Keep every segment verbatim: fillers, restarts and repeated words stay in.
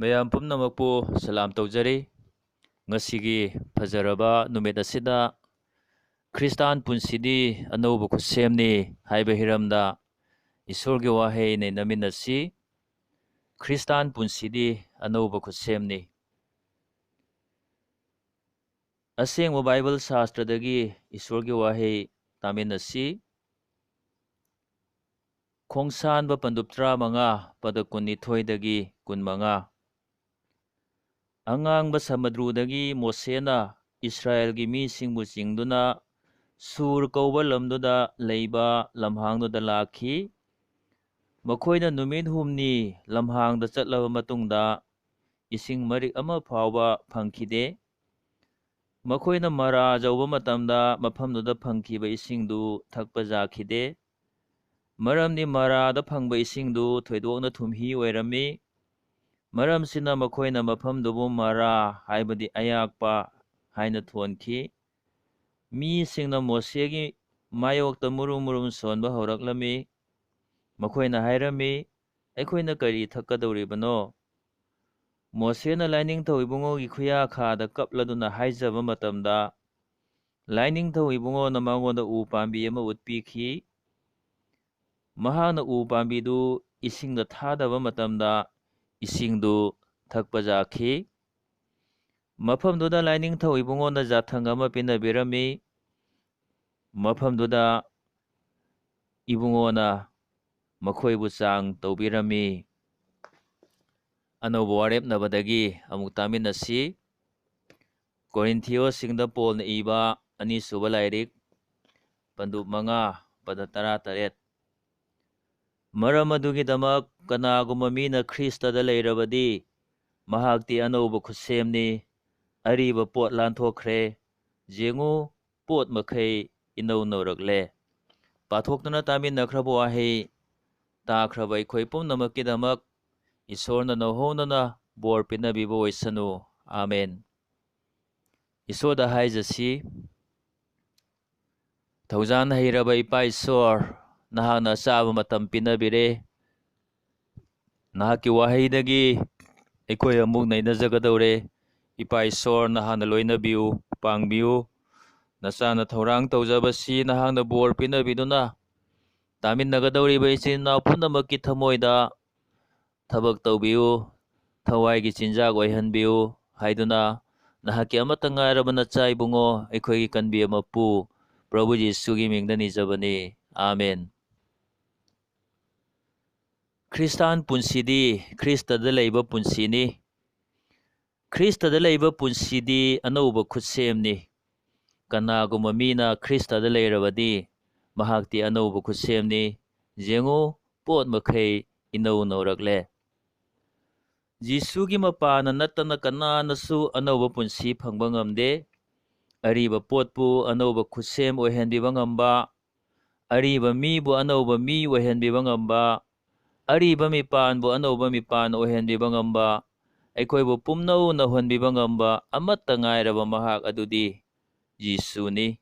ꯃꯌꯥꯝ ꯄꯨꯝꯅꯃꯛꯄꯨ ꯁꯂꯥꯝ ꯇꯧꯖꯔꯤ꯫ ꯉꯁꯤꯒꯤ ꯐꯖꯔꯕ ꯅꯨꯃꯤꯠ ꯑꯁꯤꯗ ꯈ꯭ꯔꯤꯁꯇꯥꯟ ꯄꯨꯟꯁꯤꯗꯤ ꯑꯅꯧꯕ ꯈꯨꯠꯁꯦꯝꯅꯤ ꯍꯥꯏꯕ ꯍꯤꯔꯝꯗ ꯏꯁꯣꯔꯒꯤ ꯋꯥꯍꯩ ꯅꯩꯅꯃꯤꯟꯅꯁꯤ꯫ ꯈ꯭ꯔꯤꯁꯇꯥꯟ ꯄꯨꯟꯁꯤꯗꯤ ꯑꯅꯧꯕ ꯈꯨꯠꯁꯦꯝꯅꯤ꯫ ꯑꯁꯦꯡꯕ ꯕꯥꯏꯕꯜ ꯁꯥꯁꯇ꯭ꯔꯗꯒꯤ ꯏꯁꯣꯔꯒꯤ ꯋꯥꯍꯩ ꯇꯥꯃꯤꯟꯅꯁꯤ꯫ ꯈꯣꯡꯁꯥꯟꯕ ꯄꯟꯗꯨꯞ ꯇꯔꯥꯃꯉꯥ, ꯄꯗ ꯀꯨꯟꯅꯤꯊꯣꯏꯗꯒꯤ ꯀꯨꯟꯃꯉꯥ꯫ ꯑꯉꯥꯡꯕ ꯁꯃꯨꯗ꯭ꯔꯨꯗꯒꯤ ꯃꯣꯁꯦꯅ ꯏꯁ꯭ꯔꯥꯌꯦꯜꯒꯤ ꯃꯤꯁꯤꯡꯕꯨ ꯆꯤꯡꯗꯨꯅ ꯁꯨꯔ ꯀꯧꯕ ꯂꯝꯗꯨꯗ ꯂꯩꯕ ꯂꯝꯍꯥꯡꯗꯨꯗ ꯂꯥꯛꯈꯤ꯫ ꯃꯈꯣꯏꯅ ꯅꯨꯃꯤꯠ ꯍꯨꯝꯅꯤ ꯂꯝꯍꯥꯡꯗ ꯆꯠꯂꯕ ꯃꯇꯨꯡꯗ ꯏꯁꯤꯡ ꯃꯔꯤꯛ ꯑꯃ ꯐꯥꯎꯕ ꯐꯪꯈꯤꯗꯦ꯫ ꯃꯈꯣꯏꯅ ꯃꯔꯥ ꯌꯧꯕ ꯃꯇꯝꯗ ꯃꯐꯝꯗꯨꯗ ꯐꯪꯈꯤꯕ ꯏꯁꯤꯡꯗꯨ ꯊꯛꯄ ꯌꯥꯈꯤꯗꯦ, ꯃꯔꯝꯗꯤ ꯃꯔꯥꯗ ꯐꯪꯕ ꯏꯁꯤꯡꯗꯨ ꯊꯣꯏꯗꯣꯛꯅ ꯊꯨꯝꯍꯤ ꯑꯣꯏꯔꯝꯃꯤ꯫ ꯃꯔꯝꯁꯤꯅ ꯃꯈꯣꯏꯅ ꯃꯐꯝꯗꯨꯕꯨ ꯃꯔꯥ, ꯍꯥꯏꯕꯗꯤ ꯑꯌꯥꯛꯄ, ꯍꯥꯏꯅ ꯊꯣꯟꯈꯤ꯫ ꯃꯤꯁꯤꯡꯅ ꯃꯣꯁꯦꯒꯤ ꯃꯥꯌꯣꯛꯇ ꯃꯨꯔꯨꯝ ꯃꯨꯔꯨꯝ ꯁꯣꯟꯕ ꯍꯧꯔꯛꯂꯝꯃꯤ꯫ ꯃꯈꯣꯏꯅ ꯍꯥꯏꯔꯝꯃꯤ, "ꯑꯩꯈꯣꯏꯅ ꯀꯔꯤ ꯊꯛꯀꯗꯧꯔꯤꯕꯅꯣ?" ꯃꯣꯁꯦꯅ ꯂꯥꯏꯅꯤꯡꯊꯧ ꯏꯕꯨꯡꯉꯣꯒꯤ ꯈꯨꯌꯥꯈꯥꯗ ꯀꯞꯂꯗꯨꯅ ꯍꯥꯏꯖꯕ ꯃꯇꯝꯗ, ꯂꯥꯏꯅꯤꯡꯊꯧ ꯏꯕꯨꯡꯉꯣꯅ ꯃꯉꯣꯟꯗ ꯎ ꯄꯥꯝꯕꯤ ꯑꯃ ꯎꯠꯄꯤꯈꯤ꯫ ꯃꯍꯥꯛꯅ ꯎ ꯄꯥꯝꯕꯤꯗꯨ ꯏꯁꯤꯡꯗ ꯊꯥꯗꯕ ꯃꯇꯝꯗ, ꯏꯁꯤꯡꯗꯨ ꯊꯛꯄ ꯌꯥꯈꯤ꯫ ꯃꯐꯝꯗꯨꯗ ꯂꯥꯏꯅꯤꯡꯊꯧ ꯏꯕꯨꯡꯉꯣꯅ ꯌꯥꯊꯪ ꯑꯃ ꯄꯤꯅꯕꯤꯔꯝꯃꯤ꯫ ꯃꯐꯝꯗꯨꯗ ꯏꯕꯨꯡꯉꯣꯅ ꯃꯈꯣꯏꯕꯨ ꯆꯥꯡ ꯇꯧꯕꯤꯔꯝꯃꯤ꯫ ꯑꯅꯧꯕ ꯋꯥꯔꯦꯞꯅꯕꯗꯒꯤ ꯑꯃꯨꯛ ꯇꯥꯃꯤꯟꯅꯁꯤ꯫ ꯀꯣꯔꯤꯟꯊꯤꯌꯣꯁꯤꯡꯗ ꯄꯣꯜꯅ ꯏꯕ ꯑꯅꯤꯁꯨꯕ ꯂꯥꯏꯔꯤꯛ, ꯄꯟꯗꯨꯞ ꯃꯉꯥ, ꯄꯗ ꯇꯔꯥꯇꯔꯦꯠ꯫ ꯃꯔꯝ ꯑꯗꯨꯒꯤꯗꯃꯛ ꯀꯅꯥꯒꯨꯝꯕ ꯃꯤꯅ ꯈ꯭ꯔꯤꯁꯇꯗ ꯂꯩꯔꯕꯗꯤ, ꯃꯍꯥꯛꯇꯤ ꯑꯅꯧꯕ ꯈꯨꯠꯁꯦꯝꯅꯤ, ꯑꯔꯤꯕ ꯄꯣꯠ ꯂꯥꯟꯊꯣꯛꯈ꯭ꯔꯦ, ꯌꯦꯡꯉꯨ, ꯄꯣꯠ ꯃꯈꯩ ꯏꯅꯧ ꯅꯧꯔꯛꯂꯦ꯫ ꯄꯥꯊꯣꯛꯇꯨꯅ ꯇꯥꯃꯤꯟꯅꯈ꯭ꯔꯕ ꯋꯥꯍꯩ ꯇꯥꯈ꯭ꯔꯕ ꯑꯩꯈꯣꯏ ꯄꯨꯝꯅꯃꯛꯀꯤꯗꯃꯛ ꯏꯁꯣꯔꯅ ꯅꯧꯍꯧꯅꯅ ꯕꯣꯔ ꯄꯤꯅꯕꯤꯕ ꯑꯣꯏꯁꯅꯨ꯫ ꯑꯥꯃꯦꯟ꯫ ꯏꯁꯣꯔꯗ ꯍꯥꯏꯖꯁꯤ, ꯊꯧꯖꯥꯟ ꯍꯩꯔꯕ ꯏꯄꯥ ꯏꯁꯣꯔ, ꯅꯍꯥꯛꯅ ꯑꯆꯥꯕ ꯃꯇꯝ ꯄꯤꯅꯕꯤꯔꯦ꯫ ꯅꯍꯥꯛꯀꯤ ꯋꯥꯍꯩꯗꯒꯤ ꯑꯩꯈꯣꯏ ꯑꯃꯨꯛ ꯅꯩꯅꯖꯒꯗꯧꯔꯦ꯫ ꯏꯄꯥ ꯏꯁꯣꯔ, ꯅꯍꯥꯛꯅ ꯂꯣꯏꯅꯕꯤꯌꯨ, ꯄꯥꯡꯕꯤꯌꯨ꯫ ꯅꯆꯥꯅ ꯊꯧꯔꯥꯡ ꯇꯧꯖꯕꯁꯤ ꯅꯍꯥꯛꯅ ꯕꯣꯔ ꯄꯤꯅꯕꯤꯗꯨꯅ, ꯇꯥꯃꯤꯟꯅꯒꯗꯧꯔꯤꯕ ꯏꯆꯤꯟ ꯏꯅꯥꯎ ꯄꯨꯝꯅꯃꯛꯀꯤ ꯊꯃꯣꯏꯗ ꯊꯕꯛ ꯇꯧꯕꯤꯌꯨ, ꯊꯋꯥꯏꯒꯤ ꯆꯤꯟꯖꯥꯛ ꯑꯣꯏꯍꯟꯕꯤꯌꯨ ꯍꯥꯏꯗꯨꯅ, ꯅꯍꯥꯛꯀꯤ ꯑꯃꯠꯇ ꯉꯥꯏꯔꯕ ꯅꯆꯥ ꯏꯕꯨꯡꯉꯣ, ꯑꯩꯈꯣꯏꯒꯤ ꯀꯟꯕꯤ ꯃꯄꯨ ꯄ꯭ꯔꯚꯨ ꯖꯤꯁꯨꯒꯤ ꯃꯤꯡꯗ ꯅꯤꯖꯕꯅꯤ꯫ ꯑꯥꯃꯦꯟ꯫ ꯈ꯭ꯔꯤꯁꯇꯥꯟ ꯄꯨꯟꯁꯤꯗꯤ ꯈ꯭ꯔꯤꯁꯇꯗ ꯂꯩꯕ ꯄꯨꯟꯁꯤꯅꯤ꯫ ꯈ꯭ꯔꯤꯁꯇꯗ ꯂꯩꯕ ꯄꯨꯟꯁꯤꯗꯤ ꯑꯅꯧꯕ ꯈꯨꯠꯁꯦꯝꯅꯤ꯫ ꯀꯅꯥꯒꯨꯝꯕ ꯃꯤꯅ ꯈ꯭ꯔꯤꯁꯇꯗ ꯂꯩꯔꯕꯗꯤ, ꯃꯍꯥꯛꯇꯤ ꯑꯅꯧꯕ ꯈꯨꯠꯁꯦꯝꯅꯤ꯫ ꯌꯦꯡꯉꯨ, ꯄꯣꯠ ꯃꯈꯩ ꯏꯅꯧ ꯅꯧꯔꯛꯂꯦ꯫ ꯖꯤꯁꯨꯒꯤ ꯃꯄꯥꯅ ꯅꯠꯇꯅ ꯀꯅꯥꯅꯁꯨ ꯑꯅꯧꯕ ꯄꯨꯟꯁꯤ ꯐꯪꯕ ꯉꯝꯗꯦ꯫ ꯑꯔꯤꯕ ꯄꯣꯠꯄꯨ ꯑꯅꯧꯕ ꯈꯨꯠꯁꯦꯝ ꯑꯣꯏꯍꯟꯕꯤꯕ ꯉꯝꯕ, ꯑꯔꯤꯕ ꯃꯤꯕꯨ ꯑꯅꯧꯕ ꯃꯤ ꯑꯣꯏꯍꯟꯕꯤꯕ ꯉꯝꯕ, ꯑꯔꯤꯕ ꯃꯤꯄꯥꯟꯕꯨ ꯑꯅꯧꯕ ꯃꯤꯄꯥꯟ ꯑꯣꯏꯍꯟꯕꯤꯕ ꯉꯝꯕ, ꯑꯩꯈꯣꯏꯕꯨ ꯄꯨꯝꯅꯧ ꯅꯧꯍꯟꯕꯤꯕ ꯉꯝꯕ ꯑꯃꯠꯇ ꯉꯥꯏꯔꯕ ꯃꯍꯥꯛ ꯑꯗꯨꯗꯤ ꯖꯤꯁꯨꯅꯤ꯫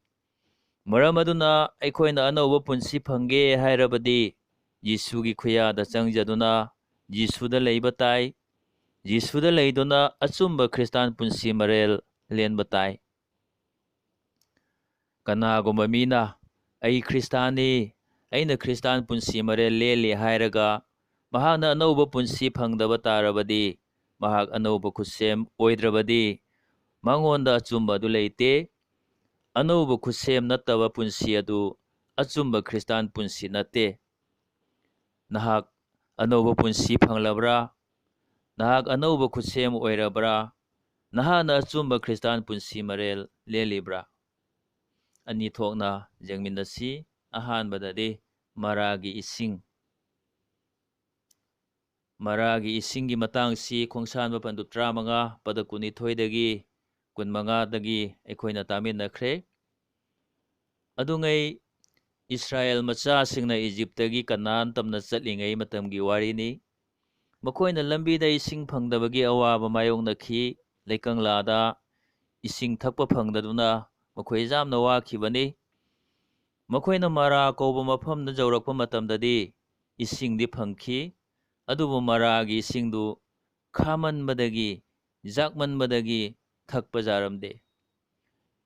ꯃꯔꯝ ꯑꯗꯨꯅ ꯑꯩꯈꯣꯏꯅ ꯑꯅꯧꯕ ꯄꯨꯟꯁꯤ ꯐꯪꯒꯦ ꯍꯥꯏꯔꯕꯗꯤ, ꯖꯤꯁꯨꯒꯤ ꯈꯨꯌꯥꯗ ꯆꯪꯖꯗꯨꯅ ꯖꯤꯁꯨꯗ ꯂꯩꯕ ꯇꯥꯏ꯫ ꯖꯤꯁꯨꯗ ꯂꯩꯗꯨꯅ ꯑꯆꯨꯝꯕ ꯈ꯭ꯔꯤꯁꯇꯥꯟ ꯄꯨꯟꯁꯤ ꯃꯔꯦꯜ ꯂꯦꯟꯕ ꯇꯥꯏ꯫ ꯀꯅꯥꯒꯨꯝꯕ ꯃꯤꯅ, "ꯑꯩ ꯈ꯭ꯔꯤꯁꯇꯥꯟꯅꯤ, ꯑꯩꯅ ꯈ꯭ꯔꯤꯁꯇꯥꯟ ꯄꯨꯟꯁꯤ ꯃꯔꯦꯜ ꯂꯦꯜꯂꯤ" ꯍꯥꯏꯔꯒ ꯃꯍꯥꯛꯅ ꯑꯅꯧꯕ ꯄꯨꯟꯁꯤ ꯐꯪꯗꯕ ꯇꯥꯔꯕꯗꯤ, ꯃꯍꯥꯛ ꯑꯅꯧꯕ ꯈꯨꯠꯁꯦꯝ ꯑꯣꯏꯗ꯭ꯔꯕꯗꯤ, ꯃꯉꯣꯟꯗ ꯑꯆꯨꯝꯕ ꯑꯗꯨ ꯂꯩꯇꯦ꯫ ꯑꯅꯧꯕ ꯈꯨꯠꯁꯦꯝ ꯅꯠꯇꯕ ꯄꯨꯟꯁꯤ ꯑꯗꯨ ꯑꯆꯨꯝꯕ ꯈ꯭ꯔꯤꯁꯇꯥꯟ ꯄꯨꯟꯁꯤ ꯅꯠꯇꯦ꯫ ꯅꯍꯥꯛ ꯑꯅꯧꯕ ꯄꯨꯟꯁꯤ ꯐꯪꯂꯕ꯭ꯔꯥ? ꯅꯍꯥꯛ ꯑꯅꯧꯕ ꯈꯨꯠꯁꯦꯝ ꯑꯣꯏꯔꯕ꯭ꯔꯥ? ꯅꯍꯥꯛꯅ ꯑꯆꯨꯝꯕ ꯈ꯭ꯔꯤꯁꯇꯥꯟ ꯄꯨꯟꯁꯤ ꯃꯔꯦꯜ ꯂꯦꯜꯂꯤꯕ꯭ꯔꯥ? ꯑꯅꯤ ꯊꯣꯛꯅ ꯌꯦꯡꯃꯤꯟꯅꯁꯤ꯫ ꯑꯍꯥꯟꯕꯗꯗꯤ ꯃꯔꯥꯒꯤ ꯏꯁꯤꯡ꯫ ꯃꯔꯥꯒꯤ ꯏꯁꯤꯡꯒꯤ ꯃꯇꯥꯡꯁꯤ ꯈꯣꯡꯁꯥꯟꯕ ꯄꯟꯗꯨꯞ ꯇꯔꯥꯃꯉꯥ, ꯄꯗ ꯀꯨꯟꯅꯤꯊꯣꯏꯗꯒꯤ ꯀꯨꯟꯃꯉꯥꯗꯒꯤ ꯑꯩꯈꯣꯏꯅ ꯇꯥꯃꯤꯟꯅꯈ꯭ꯔꯦ꯫ ꯑꯗꯨꯉꯩ ꯏꯁ꯭ꯔꯥꯌꯦꯜ ꯃꯆꯥꯁꯤꯡꯅ ꯏꯖꯤꯞꯇꯒꯤ ꯀꯅꯥꯟ ꯇꯝꯅ ꯆꯠꯂꯤꯉꯩ ꯃꯇꯝꯒꯤ ꯋꯥꯔꯤꯅꯤ꯫ ꯃꯈꯣꯏꯅ ꯂꯝꯕꯤꯗ ꯏꯁꯤꯡ ꯐꯪꯗꯕꯒꯤ ꯑꯋꯥꯕ ꯃꯥꯌꯣꯛꯅꯈꯤ꯫ ꯂꯩꯀꯪꯂꯥꯗ ꯏꯁꯤꯡ ꯊꯛꯄ ꯐꯪꯗꯗꯨꯅ ꯃꯈꯣꯏ ꯌꯥꯝꯅ ꯋꯥꯈꯤꯕꯅꯤ꯫ ꯃꯈꯣꯏꯅ ꯃꯔꯥ ꯀꯧꯕ ꯃꯐꯝꯗ ꯌꯧꯔꯛꯄ ꯃꯇꯝꯗꯗꯤ ꯏꯁꯤꯡꯗꯤ ꯐꯪꯈꯤ, ꯑꯗꯨꯕꯨ ꯃꯔꯥꯒꯤ ꯏꯁꯤꯡꯗꯨ ꯈꯥꯃꯟꯕꯗꯒꯤ, ꯖꯥꯛꯃꯟꯕꯗꯒꯤ ꯊꯛꯄ ꯌꯥꯔꯝꯗꯦ꯫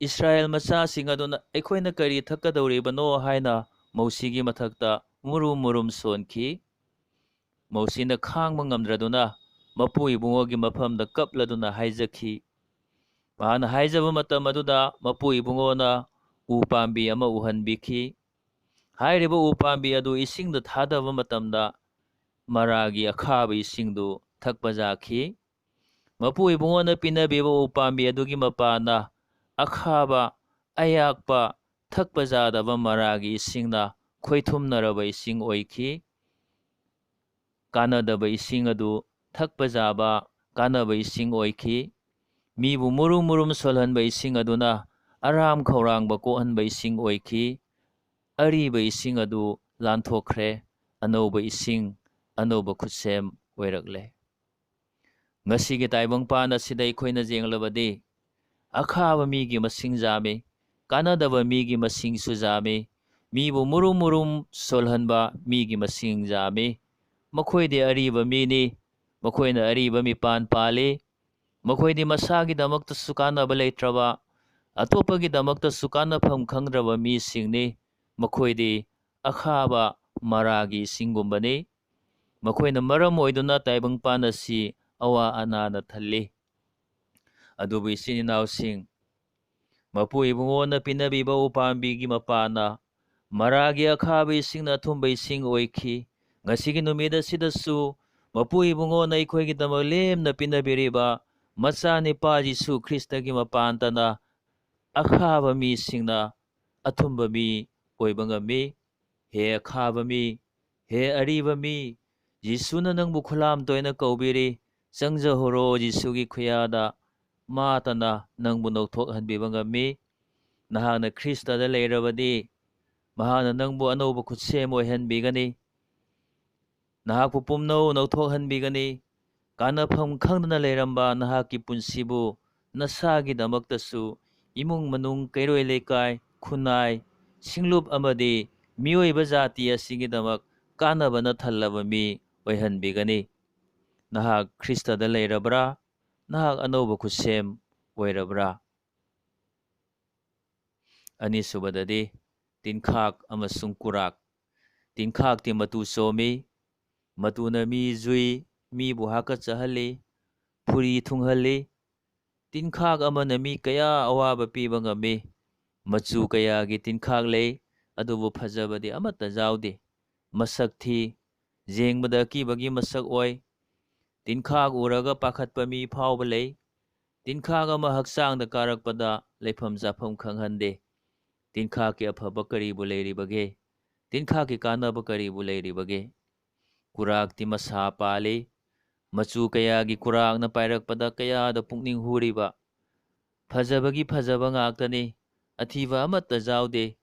ꯏꯁꯔꯥꯌꯦꯜ ꯃꯆꯥꯁꯤꯡ ꯑꯗꯨꯅ, "ꯑꯩꯈꯣꯏꯅ ꯀꯔꯤ ꯊꯛꯀꯗꯧꯔꯤꯕꯅꯣ?" ꯍꯥꯏꯅ ꯃꯧꯁꯤꯒꯤ ꯃꯊꯛꯇ ꯃꯨꯔꯨꯝ ꯃꯨꯔꯨꯝ ꯁꯣꯟꯈꯤ꯫ ꯃꯧꯁꯤꯅ ꯈꯥꯡꯕ ꯉꯝꯗ꯭ꯔꯗꯨꯅ ꯃꯄꯨ ꯏꯕꯨꯡꯉꯣꯒꯤ ꯃꯐꯝꯗ ꯀꯞꯂꯗꯨꯅ ꯍꯥꯏꯖꯈꯤ꯫ ꯃꯍꯥꯛꯅ ꯍꯥꯏꯖꯕ ꯃꯇꯝ ꯑꯗꯨꯗ ꯃꯄꯨ ꯏꯕꯨꯡꯉꯣꯅ ꯎ ꯄꯥꯝꯕꯤ ꯑꯃ ꯎꯍꯟꯕꯤꯈꯤ꯫ ꯍꯥꯏꯔꯤꯕ ꯎ ꯄꯥꯝꯕꯤ ꯑꯗꯨ ꯏꯁꯤꯡꯗ ꯊꯥꯗꯕ ꯃꯇꯝꯗ ꯃꯔꯥꯒꯤ ꯑꯈꯥꯕ ꯏꯁꯤꯡꯗꯨ ꯊꯛꯄ ꯌꯥꯈꯤ꯫ ꯃꯄꯨ ꯏꯕꯨꯡꯉꯣꯅ ꯄꯤꯅꯕꯤꯕ ꯎ ꯄꯥꯝꯕꯤ ꯑꯗꯨꯒꯤ ꯃꯄꯥꯅ ꯑꯈꯥꯕ, ꯑꯌꯥꯛꯄ, ꯊꯛꯄ ꯌꯥꯗꯕ ꯃꯔꯥꯒꯤ ꯏꯁꯤꯡꯅ ꯈꯣꯏꯊꯨꯝꯅꯔꯕ ꯏꯁꯤꯡ ꯑꯣꯏꯈꯤ꯫ ꯀꯥꯟꯅꯗꯕ ꯏꯁꯤꯡ ꯑꯗꯨ ꯊꯛꯄ ꯌꯥꯕ ꯀꯥꯟꯅꯕ ꯏꯁꯤꯡ ꯑꯣꯏꯈꯤ꯫ ꯃꯤꯕꯨ ꯃꯨꯔꯨꯝ ꯃꯨꯔꯨꯝ ꯁꯣꯜꯍꯟꯕ ꯏꯁꯤꯡ ꯑꯗꯨꯅ ꯑꯔꯥꯝ ꯈꯧꯔꯥꯡꯕ ꯀꯣꯛꯍꯟꯕ ꯏꯁꯤꯡ ꯑꯣꯏꯈꯤ꯫ ꯑꯔꯤꯕ ꯏꯁꯤꯡ ꯑꯗꯨ ꯂꯥꯟꯊꯣꯛꯈ꯭ꯔꯦ꯫ ꯑꯅꯧꯕ ꯏꯁꯤꯡ, ꯑꯅꯧꯕ ꯈꯨꯠꯁꯦꯝ ꯑꯣꯏꯔꯛꯂꯦ꯫ ꯉꯁꯤꯒꯤ ꯇꯥꯏꯕꯪꯄꯥꯟ ꯑꯁꯤꯗ ꯑꯩꯈꯣꯏꯅ ꯌꯦꯡꯂꯕꯗꯤ, ꯑꯈꯥꯕ ꯃꯤꯒꯤ ꯃꯁꯤꯡ ꯌꯥꯝꯃꯤ, ꯀꯥꯟꯅꯗꯕ ꯃꯤꯒꯤ ꯃꯁꯤꯡꯁꯨ ꯌꯥꯝꯃꯤ, ꯃꯤꯕꯨ ꯃꯨꯔꯨꯝ ꯃꯨꯔꯨꯝ ꯁꯣꯜꯍꯟꯕ ꯃꯤꯒꯤ ꯃꯁꯤꯡ ꯌꯥꯝꯃꯤ꯫ ꯃꯈꯣꯏꯗꯤ ꯑꯔꯤꯕ ꯃꯤꯅꯤ, ꯃꯈꯣꯏꯅ ꯑꯔꯤꯕ ꯃꯤꯄꯥꯟ ꯄꯥꯜꯂꯤ, ꯃꯈꯣꯏꯗꯤ ꯃꯁꯥꯒꯤꯗꯃꯛꯇꯁꯨ ꯀꯥꯟꯅꯕ ꯂꯩꯇ꯭ꯔꯕ, ꯑꯇꯣꯞꯄꯒꯤꯗꯃꯛꯇꯁꯨ ꯀꯥꯟꯅꯐꯝ ꯈꯪꯗ꯭ꯔꯕ ꯃꯤꯁꯤꯡꯅꯤ꯫ ꯃꯈꯣꯏꯗꯤ ꯑꯈꯥꯕ ꯃꯔꯥꯒꯤ ꯏꯁꯤꯡꯒꯨꯝꯕꯅꯤ꯫ ꯃꯈꯣꯏꯅ ꯃꯔꯝ ꯑꯣꯏꯗꯨꯅ ꯇꯥꯏꯕꯪꯄꯥꯟ ꯑꯁꯤ ꯑꯋꯥ ꯑꯅꯥꯅ ꯊꯜꯂꯤ꯫ ꯑꯗꯨꯕꯨ ꯏꯆꯤꯟ ꯏꯅꯥꯎꯁꯤꯡ, ꯃꯄꯨ ꯏꯕꯨꯡꯉꯣꯅ ꯄꯤꯅꯕꯤꯕ ꯎꯄꯥꯝꯕꯤꯒꯤ ꯃꯄꯥꯅ ꯃꯔꯥꯒꯤ ꯑꯈꯥꯕ ꯏꯁꯤꯡꯅ ꯑꯊꯨꯝꯕ ꯏꯁꯤꯡ ꯑꯣꯏꯈꯤ꯫ ꯉꯁꯤꯒꯤ ꯅꯨꯃꯤꯠ ꯑꯁꯤꯗꯁꯨ ꯃꯄꯨ ꯏꯕꯨꯡꯉꯣꯅ ꯑꯩꯈꯣꯏꯒꯤꯗꯃꯛ ꯂꯦꯝꯅ ꯄꯤꯅꯕꯤꯔꯤꯕ ꯃꯆꯥꯅꯤꯄꯥ ꯖꯤꯁꯨ ꯈ꯭ꯔꯤꯁꯇꯒꯤ ꯃꯄꯥꯟꯇꯅ ꯑꯈꯥꯕ ꯃꯤꯁꯤꯡꯅ ꯑꯊꯨꯝꯕ ꯃꯤ ꯑꯣꯏꯕ ꯉꯝꯃꯤ꯫ ꯍꯦ ꯑꯈꯥꯕ ꯃꯤ, ꯍꯦ ꯑꯔꯤꯕ ꯃꯤ, ꯖꯤꯁꯨꯅ ꯅꯪꯕꯨ ꯈꯨꯂꯥꯝ ꯇꯣꯏꯅ ꯀꯧꯕꯤꯔꯤ꯫ ꯆꯪꯖꯍꯧꯔꯣ ꯖꯤꯁꯨꯒꯤ ꯈꯨꯌꯥꯗ꯫ ꯃꯥꯇꯅ ꯅꯪꯕꯨ ꯅꯧꯊꯣꯛꯍꯟꯕꯤꯕ ꯉꯝꯃꯤ꯫ ꯅꯍꯥꯛꯅ ꯈ꯭ꯔꯤꯁꯇꯗ ꯂꯩꯔꯕꯗꯤ, ꯃꯍꯥꯛꯅ ꯅꯪꯕꯨ ꯑꯅꯧꯕ ꯈꯨꯠꯁꯦꯝ ꯑꯣꯏꯍꯟꯕꯤꯒꯅꯤ꯫ ꯅꯍꯥꯛꯄꯨ ꯄꯨꯝꯅꯧ ꯅꯧꯊꯣꯛꯍꯟꯕꯤꯒꯅꯤ꯫ ꯀꯥꯟꯅꯐꯝ ꯈꯪꯗꯅ ꯂꯩꯔꯝꯕ ꯅꯍꯥꯛꯀꯤ ꯄꯨꯟꯁꯤꯕꯨ ꯅꯁꯥꯒꯤꯗꯃꯛꯇꯁꯨ, ꯏꯃꯨꯡ ꯃꯅꯨꯡ, ꯀꯩꯔꯣꯏ ꯂꯩꯀꯥꯏ, ꯈꯨꯟꯅꯥꯏ, ꯁꯤꯡꯂꯨꯞ ꯑꯃꯗꯤ ꯃꯤꯑꯣꯏꯕ ꯖꯥꯇꯤ ꯑꯁꯤꯒꯤꯗꯃꯛ ꯀꯥꯟꯅꯕꯅ ꯊꯜꯂꯕ ꯃꯤ ꯑꯣꯏꯍꯟꯕꯤꯒꯅꯤ꯫ ꯅꯍꯥꯛ ꯈ꯭ꯔꯤꯁꯇꯗ ꯂꯩꯔꯕ꯭ꯔꯥ? ꯅꯍꯥꯛ ꯑꯅꯧꯕ ꯈꯨꯠꯁꯦꯝ ꯑꯣꯏꯔꯕ꯭ꯔꯥ? ꯑꯅꯤꯁꯨꯕꯗꯗꯤ, ꯇꯤꯟꯈꯥꯛ ꯑꯃꯁꯨꯡ ꯀꯨꯔꯥꯛ꯫ ꯇꯤꯟꯈꯥꯛꯇꯤ ꯃꯇꯨ ꯆꯣꯝꯃꯤ, ꯃꯇꯨꯅ ꯃꯤ ꯖꯨꯏ, ꯃꯤꯕꯨ ꯍꯥꯀꯠꯆꯍꯜꯂꯤ, ꯐꯨꯔꯤ ꯊꯨꯡꯍꯜꯂꯤ꯫ ꯇꯤꯟꯈꯥꯛ ꯑꯃꯅ ꯃꯤ ꯀꯌꯥ ꯑꯋꯥꯕ ꯄꯤꯕ ꯉꯝꯃꯤ꯫ ꯃꯆꯨ ꯀꯌꯥꯒꯤ ꯇꯤꯟꯈꯥꯛ ꯂꯩ, ꯑꯗꯨꯕꯨ ꯐꯖꯕꯗꯤ ꯑꯃꯠꯇ ꯌꯥꯎꯗꯦ꯫ ꯃꯁꯛ ꯊꯤ, ꯌꯦꯡꯕꯗ ꯑꯀꯤꯕꯒꯤ ꯃꯁꯛ ꯑꯣꯏ꯫ ꯇꯤꯟꯈꯥꯛ ꯎꯔꯒ ꯄꯥꯈꯠꯄ ꯃꯤ ꯐꯥꯎꯕ ꯂꯩ꯫ ꯇꯤꯟꯈꯥꯛ ꯑꯃ ꯍꯛꯆꯥꯡꯗ ꯀꯥꯔꯛꯄꯗ ꯂꯩꯐꯝ ꯆꯥꯐꯝ ꯈꯪꯍꯟꯗꯦ꯫ ꯇꯤꯟꯈꯥꯛꯀꯤ ꯑꯐꯕ ꯀꯔꯤꯕꯨ ꯂꯩꯔꯤꯕꯒꯦ? ꯇꯤꯟꯈꯥꯛꯀꯤ ꯀꯥꯟꯅꯕ ꯀꯔꯤꯕꯨ ꯂꯩꯔꯤꯕꯒꯦ? ꯀꯨꯔꯥꯛꯇꯤ ꯃꯁꯥ ꯄꯥꯜꯂꯤ꯫ ꯃꯆꯨ ꯀꯌꯥꯒꯤ ꯀꯨꯔꯥꯛꯅ ꯄꯥꯏꯔꯛꯄꯗ ꯀꯌꯥꯗ ꯄꯨꯛꯅꯤꯡ ꯍꯨꯔꯤꯕ! ꯐꯖꯕꯒꯤ ꯐꯖꯕ ꯉꯥꯛꯇꯅꯤ, ꯑꯊꯤꯕ ꯑꯃꯠꯇ ꯌꯥꯎꯗꯦ꯫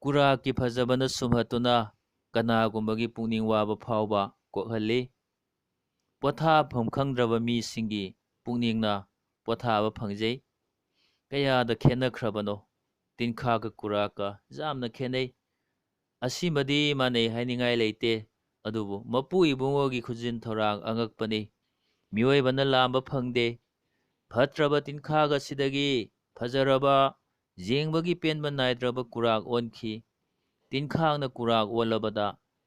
ꯀꯨꯔꯥꯛꯀꯤ ꯐꯖꯕꯅ ꯁꯨꯝꯍꯠꯇꯨꯅ ꯀꯅꯥꯒꯨꯝꯕꯒꯤ ꯄꯨꯛꯅꯤꯡ ꯋꯥꯕ ꯐꯥꯎꯕ ꯀꯣꯛꯍꯜꯂꯤ꯫ ꯄꯣꯊꯥꯐꯝ ꯈꯪꯗ꯭ꯔꯕ ꯃꯤꯁꯤꯡꯒꯤ ꯄꯨꯛꯅꯤꯡꯅ ꯄꯣꯊꯥꯕ ꯐꯪꯖꯩ꯫ ꯀꯌꯥꯗ ꯈꯦꯠꯅꯈ꯭ꯔꯕꯅꯣ! ꯇꯤꯟꯈꯥꯛꯀ ꯀꯨꯔꯥꯛꯀ ꯌꯥꯝꯅ ꯈꯦꯠꯅꯩ꯫ ꯑꯁꯤꯃꯗꯤ ꯃꯥꯟꯅꯩ ꯍꯥꯏꯅꯤꯡꯉꯥꯏ ꯂꯩꯇꯦ, ꯑꯗꯨꯕꯨ ꯃꯄꯨ ꯏꯕꯨꯡꯉꯣꯒꯤ ꯈꯨꯖꯤꯟ ꯊꯧꯔꯥꯡ ꯑꯉꯛꯄꯅꯤ꯫ ꯃꯤꯑꯣꯏꯕꯅ ꯂꯥꯝꯕ ꯐꯪꯗꯦ꯫ ꯐꯠꯇ꯭ꯔꯕ ꯇꯤꯟꯈꯥꯛ ꯑꯁꯤꯗꯒꯤ ꯐꯖꯔꯕ, ꯌꯦꯡꯕꯒꯤ ꯄꯦꯟꯕ ꯅꯥꯏꯗ꯭ꯔꯕ ꯀꯨꯔꯥꯛ ꯑꯣꯟꯈꯤ꯫ ꯇꯤꯟꯈꯥꯛꯅ ꯀꯨꯔꯥꯛ ꯑꯣꯜꯂꯕꯗ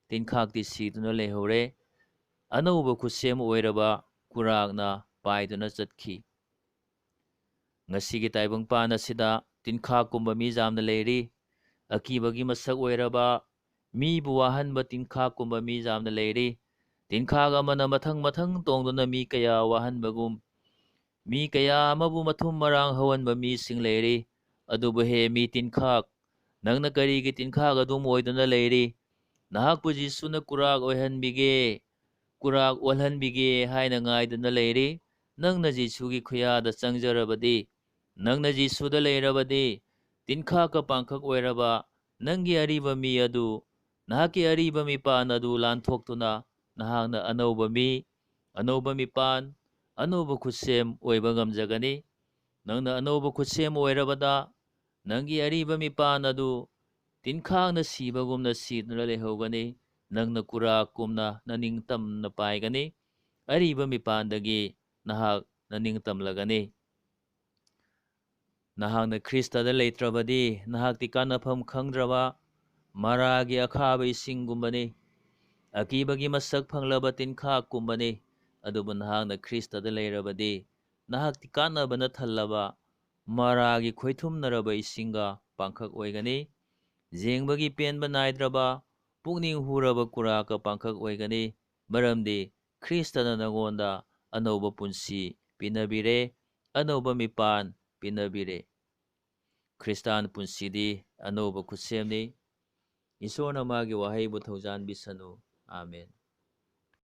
ꯇꯤꯟꯈꯥꯛꯇꯤ ꯁꯤꯗꯨꯅ ꯂꯩꯍꯧꯔꯦ꯫ ꯑꯅꯧꯕ ꯈꯨꯠꯁꯦꯝ ꯑꯣꯏꯔꯕ ꯀꯨꯔꯥꯛꯅ ꯄꯥꯏꯗꯨꯅ ꯆꯠꯈꯤ꯫ ꯉꯁꯤꯒꯤ ꯇꯥꯏꯕꯪꯄꯥꯟ ꯑꯁꯤꯗ ꯇꯤꯟꯈꯥꯛꯀꯨꯝꯕ ꯃꯤ ꯌꯥꯝꯅ ꯂꯩꯔꯤ꯫ ꯑꯀꯤꯕꯒꯤ ꯃꯁꯛ ꯑꯣꯏꯔꯕ, ꯃꯤꯕꯨ ꯋꯥꯍꯟꯕ ꯇꯤꯟꯈꯥꯛꯀꯨꯝꯕ ꯃꯤ ꯌꯥꯝꯅ ꯂꯩꯔꯤ꯫ ꯇꯤꯟꯈꯥꯛ ꯑꯃꯅ ꯃꯊꯪ ꯃꯊꯪ ꯇꯣꯡꯗꯨꯅ ꯃꯤ ꯀꯌꯥ ꯋꯥꯍꯟꯕꯒꯨꯝ, ꯃꯤ ꯀꯌꯥ ꯑꯃꯕꯨ ꯃꯊꯨꯝ ꯃꯔꯥꯡ ꯍꯧꯍꯟꯕ ꯃꯤꯁꯤꯡ ꯂꯩꯔꯤ꯫ ꯑꯗꯨꯕꯨ ꯍꯦ ꯃꯤ ꯇꯤꯟꯈꯥꯛ, ꯅꯪꯅ ꯀꯔꯤꯒꯤ ꯇꯤꯟꯈꯥꯛ ꯑꯗꯨꯝ ꯑꯣꯏꯗꯨꯅ ꯂꯩꯔꯤ? ꯅꯍꯥꯛꯄꯨ ꯖꯤꯁꯨꯅ ꯀꯨꯔꯥꯛ ꯑꯣꯏꯍꯟꯕꯤꯒꯦ, ꯀꯨꯔꯥꯛ ꯑꯣꯜꯍꯟꯕꯤꯒꯦ ꯍꯥꯏꯅ ꯉꯥꯏꯗꯨꯅ ꯂꯩꯔꯤ꯫ ꯅꯪꯅ ꯖꯤꯁꯨꯒꯤ ꯈꯨꯌꯥꯗ ꯆꯪꯖꯔꯕꯗꯤ, ꯅꯪꯅ ꯖꯤꯁꯨꯗ ꯂꯩꯔꯕꯗꯤ, ꯇꯤꯟꯈꯥꯛꯀ ꯄꯥꯡꯈꯛ ꯑꯣꯏꯔꯕ ꯅꯪꯒꯤ ꯑꯔꯤꯕ ꯃꯤ ꯑꯗꯨ, ꯅꯍꯥꯛꯀꯤ ꯑꯔꯤꯕ ꯃꯤꯄꯥꯟ ꯑꯗꯨ ꯂꯥꯟꯊꯣꯛꯇꯨꯅ ꯅꯍꯥꯛꯅ ꯑꯅꯧꯕ ꯃꯤ, ꯑꯅꯧꯕ ꯃꯤꯄꯥꯟ, ꯑꯅꯧꯕ ꯈꯨꯠꯁꯦꯝ ꯑꯣꯏꯕ ꯉꯝꯖꯒꯅꯤ꯫ ꯅꯪꯅ ꯑꯅꯧꯕ ꯈꯨꯠꯁꯦꯝ ꯑꯣꯏꯔꯕꯗ, ꯅꯪꯒꯤ ꯑꯔꯤꯕ ꯃꯤꯄꯥꯟ ꯑꯗꯨ ꯇꯤꯟꯈꯥꯛꯅ ꯁꯤꯕꯒꯨꯝꯅ ꯁꯤꯗꯨꯅ ꯂꯩꯍꯧꯒꯅꯤ꯫ ꯅꯪꯅ ꯀꯨꯔꯥꯛꯀꯨꯝꯅ ꯅꯅꯤꯡꯇꯝꯅ ꯄꯥꯏꯒꯅꯤ꯫ ꯑꯔꯤꯕ ꯃꯤꯄꯥꯟꯗꯒꯤ ꯅꯍꯥꯛꯅ ꯅꯤꯡꯇꯝꯂꯒꯅꯤ꯫ ꯅꯍꯥꯛꯅ ꯈ꯭ꯔꯤꯁꯇꯗ ꯂꯩꯇ꯭ꯔꯕꯗꯤ, ꯅꯍꯥꯛꯇꯤ ꯀꯥꯟꯅꯐꯝ ꯈꯪꯗ꯭ꯔꯕ ꯃꯔꯥꯒꯤ ꯑꯈꯥꯕ ꯏꯁꯤꯡꯒꯨꯝꯕꯅꯤ꯫ ꯑꯀꯤꯕꯒꯤ ꯃꯁꯛ ꯐꯪꯂꯕ ꯇꯤꯟꯈꯥꯛꯀꯨꯝꯕꯅꯤ꯫ ꯑꯗꯨꯕꯨ ꯅꯍꯥꯛꯅ ꯈ꯭ꯔꯤꯁꯇꯗ ꯂꯩꯔꯕꯗꯤ, ꯅꯍꯥꯛꯇꯤ ꯀꯥꯟꯅꯕꯅ ꯊꯜꯂꯕ ꯃꯔꯥꯒꯤ ꯈꯣꯏꯊꯨꯝꯅꯔꯕ ꯏꯁꯤꯡꯒ ꯄꯥꯡꯈꯛ ꯑꯣꯏꯒꯅꯤ꯫ ꯌꯦꯡꯕꯒꯤ ꯄꯦꯟꯕ ꯅꯥꯏꯗ꯭ꯔꯕ, ꯄꯨꯛꯅꯤꯡ ꯍꯨꯔꯕ ꯀꯨꯔꯥꯛꯀ ꯄꯥꯡꯈꯛ ꯑꯣꯏꯒꯅꯤ꯫ ꯃꯔꯝꯗꯤ ꯈ꯭ꯔꯤꯁꯇꯅ ꯅꯉꯣꯟꯗ ꯑꯅꯧꯕ ꯄꯨꯟꯁꯤ ꯄꯤꯅꯕꯤꯔꯦ, ꯑꯅꯧꯕ ꯃꯤꯄꯥꯟ ꯄꯤꯅꯕꯤꯔꯦ꯫ ꯈ꯭ꯔꯤꯁꯇꯥꯟ ꯄꯨꯟꯁꯤꯗꯤ ꯑꯅꯧꯕ ꯈꯨꯠꯁꯦꯝꯅꯤ꯫ ꯏꯁꯣꯔꯅ ꯃꯥꯒꯤ ꯋꯥꯍꯩꯕꯨ ꯊꯧꯖꯥꯟꯕꯤꯁꯅꯨ꯫ ꯑꯥꯃꯦꯟ꯫